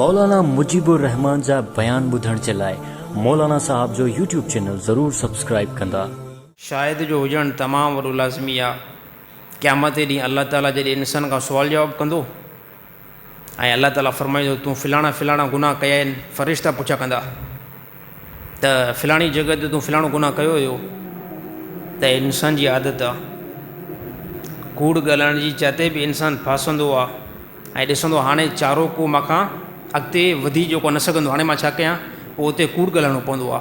مولانا مجيب الرحمان جا بيان ٻڌڻ جي لاء مولانا صاحب جو يوٽيوب چينل ضرور سبسڪرائيب ڪندا. شاهد جو هجڻ تمام وڏو لازمي آ. قيامت جي ڏينهن الله تعاليٰ جڏهن انسان کان سوال جواب ڪندو ۽ الله تعاليٰ فرمائيندو تون فلاڻا فلاڻا گناهه ڪيا آهن، فرشتا پڇا ڪندا ته فلاڻي جڳهه تي تون فلاڻو گناهه ڪيو هيو ته انسان جي عادت آ ڪوڙ ڳالهائڻ جي جاتي به انسان ڦاسندو آ ۽ ڏسندو هاڻي چارو ڪو مان کان اڳتي وڌي جيڪو نه سگهندو هاڻي مان ڇا ڪيان پوء اتي ڪوڙ ڳالهائڻو پوندو آ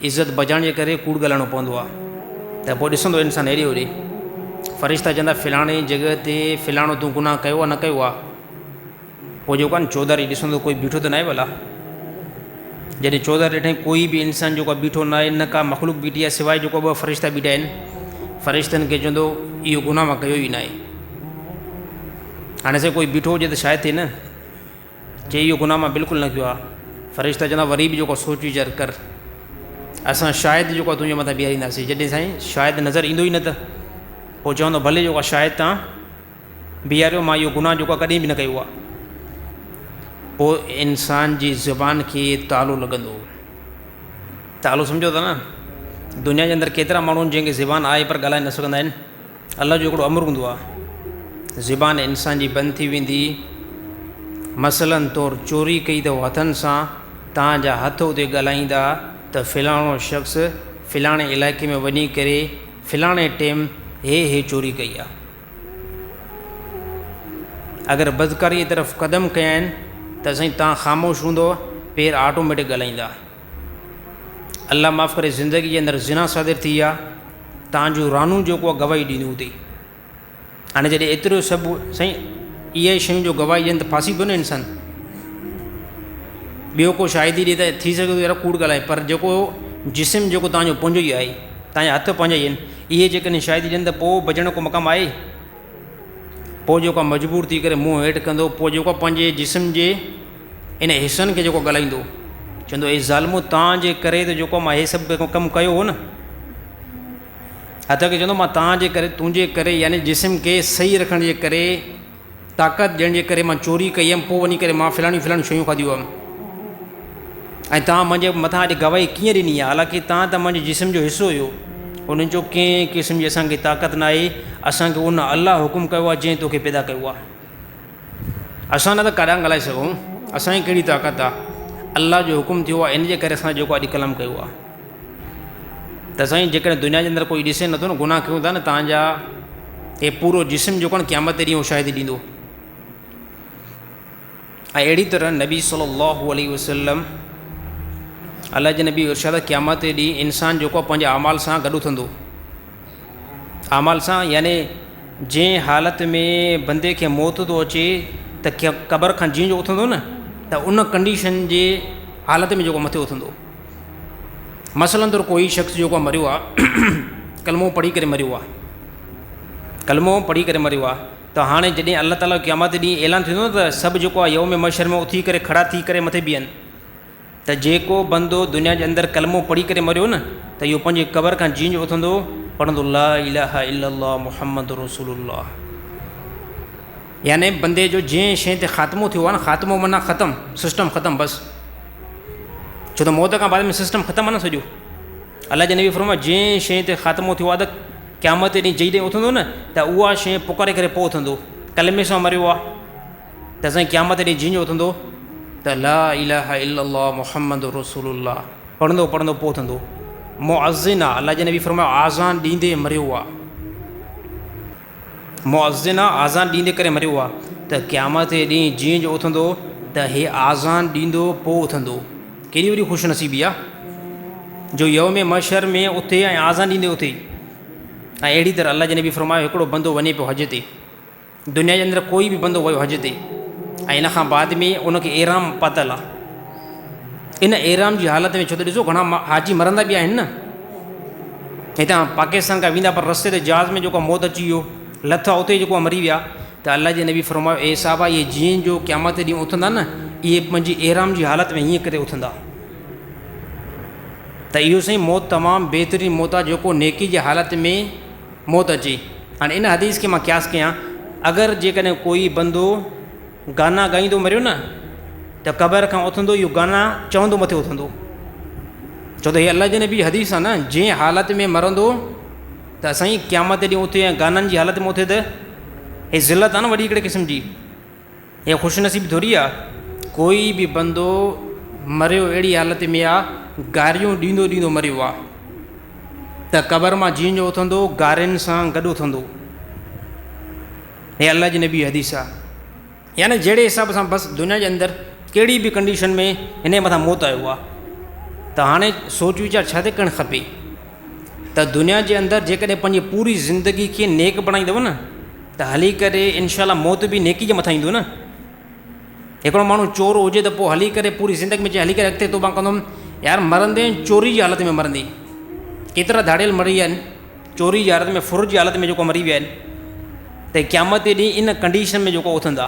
عزت بچائڻ جي ڪري ڪوڙ ڳالهائڻو پوندو آ ته پوء ڏسندو انسان هيڏي هوڏي فرشتا چوندا فلاڻي جڳهه تي فلاڻو تون گناهه ڪيو آ نه ڪيو آ پوء جيڪو آ نه چوڌاري ڏسندو ڪوئي بيٺو ته ناهي ڀلا جڏهن چوڌاري ڏٺائين ڪوئي به انسان جيڪو بيٺو ناهي نه ڪا مخلوق بيٺي آهي سواء جيڪو ٻه فرشتا بيٺا آهن فرشتن کي چوندو اهو گناهه مان ڪيو ئي ناهي هاڻي سائين ڪوئي بيٺو هجي ته شايد ٿئي نه چي اهو گناهه مان بلڪل نه ڪيو آهي فرشتا چوندا وري به جيڪو سوچ ويچار ڪر اسان شايد جيڪو تنهنجي مٿان بيهارينداسين جڏهن سائين شايد نظر ايندو ئي نه ته پوء چوندو ڀلي جيڪو شايد تان بيهاريو مان اهو گناهه جيڪو ڪڏهن به نه ڪيو آهي پوء انسان جي زبان کي تالو لڳندو تالو سمجھو ٿا نه دنيا جي اندر ڪيترا ماڻهو جنهن کي زبان آهي پر ڳالهائي نه سگهندا آهن الله جو هڪڙو امر هوندو آهي زبان انسان جي بند ٿي ويندي مثلا طور چوري ڪئي اٿو هٿن سان تان جا هٿ اتي ڳالهائيندا ته فلاڻو شخص فلاڻي علائقي ۾ وڃي ڪري فلاڻي ٽيم هي هي چوري ڪئي آهي اگر بدڪاري جي طرف قدم ڪيا آهن ته سائين تان خاموش هوندو پير آٽوميٽڪ ڳالهائيندا الله معاف ڪري زندگي جي اندر زنا صادر ٿي آ تان جون رانون جيڪو آ گواهي ڏينديون اتي هاڻي جڏهن ايترو سڀ سائين اهي شيون جو گواهي ڏين ته ڦاسي پيو نه انسان ٻيو ڪو شاهدي ڏي ته ٿي سگهي ٿو يار ڪوڙ ڳالهائي پر جيڪو جسم جيڪو تان جو پنهنجو ئي آهي تان جا هٿ پنهنجا ئي آهن اهي جيڪڏهن شاهدي ڏين ته پوء بچڻ جو ڪو مقام آهي پوء جيڪو مجبور ٿي ڪري منهن هيٺ ڪندو پوء جيڪو پنهنجي جسم جي ان حصن کي جيڪو ڳالهائيندو چوندو اي ظالمو تان جي ڪري ته جيڪو مان هي سڀ ڪم ڪيو هو نه حتيٰ ڪه چوندو مان تان جي ڪري تنهنجي ڪري يعني جسم کي صحيح رکڻ جي ڪري طاقت ڏيڻ جي ڪري مان چوري ڪئي هيم پوء وڃي ڪري مان فلاڻيون فلاڻيون شيون کاڌيون هيم ۽ تان منهنجي مٿان اڄ گواهي ڪيئن ڏني آهي حالانڪه تان ته منهنجي جسم جو حصو هيو انهن چيو ڪنهن قسم جي اسان کي طاقت نه آهي اسان کي ان الله حڪم ڪيو آهي جنهن توکي پيدا ڪيو آهي اسان نه ته ڪاڏانهن ڳالهائي سگهون اسان جي ڪهڙي طاقت آهي الله جو حڪم ٿيو آهي ان جي ڪري اسان جيڪو اڄ قلم ڪيو آهي ته سائين جيڪڏهن دنيا جي اندر ڪوئي ڏسي نٿو نه گناهه ڪيون ٿا نه تان جا هي پورو جسم جيڪو آهي قيامت ڏينهن هو شاهدي ڏيندو ۽ اهڙي طرح نبي صلي الله عليه وسلم الله جي نبي ارشاد قيامت ڏينهن انسان جيڪو پنهنجي اعمال سان گڏ اٿندو اعمال سان يعني جنهن حالت ۾ بندي کي موت ٿو اچي ته قبر کان جيئن جو اٿندو نه ته ان ڪنڊيشن جي حالت ۾ جيڪو مٿي اٿندو مثلاً طور ڪوئي شخص جيڪو مريو آ ڪلمو پڙهي ڪري مريو آ ڪلمو پڙهي ڪري مريو آ ته هاڻي جڏهن الله تعاليٰ قيامت ڏينهن اعلان ٿيندو نه ته سڀ جيڪو آ يوم محشر ۾ اٿي ڪري کڙا ٿي ڪري مٿي بيهن ته جيڪو بندو دنيا جي اندر ڪلمو پڙهي ڪري مريو نه ته اهو پنهنجي قبر کان جيئن جو اٿندو پڙهندو لا اله الا الله محمد رسول الله يعني بندي جو جنهن شيء تي خاتمو ٿيو آهي نه خاتمو معنيٰ ختم سسٽم ختم بس ڇو ته موت کان بعد ۾ سسٽم ختم آهي نه سڄو الله جي نبي فرمايو جنهن شيء تي خاتمو ٿيو آهي ته قيامت ڏينهن جڏهن اٿندو نه ته اها شيء پڪاري ڪري پوء اٿندو ڪلمي سان مريو آهي ته سائين قيامت ڏينهن جيئن جو اٿندو ته لا اله الا الله محمد رسول الله پڙهندو پڙهندو پوء اٿندو مؤذن آ الله جي نبي فرمايو آذان ڏيندي مريو آ مؤذن آ آذان ڏيندي ڪري مريو آ ته قيامت جي ڏينهن جيئن جو اٿندو ته هي آذان ڏيندو پوء اٿندو ڪيڏي وڏي خوش نصيبي آ جو يوم محشر ۾ اٿي ۽ آذان ڏيندي اٿي ۽ اهڙي طرح الله جي نبي فرمايو هڪڙو بندو وڃي پيو حج تي دنيا جي اندر ڪوئي به بندو ويو حج تي ۽ ان کان بعد ۾ ان کي احرام پاتل آ ان احرام جي حالت ۾ ڇو ته ڏسو گهڻا حاجي مرندا به آهن نه هتان پاڪستان کان ويندا پر رستي تي جهاز ۾ جيڪو موت اچي ويو لٿا اتي جيڪو مري ويا ته الله جي نبي فرمايو اي صحابه اهي جيئن جو قيامت ڏينهن اٿندا نه اهي پنهنجي احرام جي حالت ۾ هيئن ڪري اٿندا ته اهو سائين موت تمام بهترين موت آ جيڪو نيڪي جي حالت ۾ موت اچي. هاڻي ان حديث کي مان قياس ڪيان اگر جيڪڏهن ڪوئي بندو گانا ڳائيندو مريو نه ته قبر کان اٿندو اهو گانا چوندو مٿي اٿندو. ڇو ته هي الله جي نبي جي حديث آ نه جنهن حالت ۾ مرندو ته سائين قيامت ڏينهن اٿي ۽ گانن جي حالت ۾ اٿي ته هي ذلت آ نه وڏي هڪڙي قسم جي. هي خوش نصيب ٿوري آ. ڪوئي به بندو مريو اهڙي حالت ۾ آ گاريون ڏيندو ڏيندو مريو آ ته قبر مان جيئن جو اٿندو گارين سان گڏ اٿندو. هي الله جي نبي جي حديث آ. يعني جهڙي حساب سان بس دنيا جي اندر ڪهڙي به ڪنڊيشن ۾ هن جي مٿان موت آيو آ ته هاڻي سوچ ويچار ڇا تي ڪرڻ کپي ته دنيا جي اندر جيڪڏهن پنهنجي پوري زندگي کي نيڪ بڻائيندو نه ته هلي ڪري انشاء الله موت به نيڪي جي مٿان ايندو نه. هڪڙو ماڻهو چور هجي ته پوء هلي ڪري پوري زندگي ۾ چئي هلي ڪري اڳتي توبه ڪندم يار مرندين چوري جي حالت ۾ مرندين. ڪيترا ڌاڙيل مري ويا آهن چوري جي حالت ۾ ڦر جي حالت ۾ جيڪو مري ويا آهن ته قيامت جي ڏينهن ان ڪنڊيشن ۾ جيڪو اٿندا.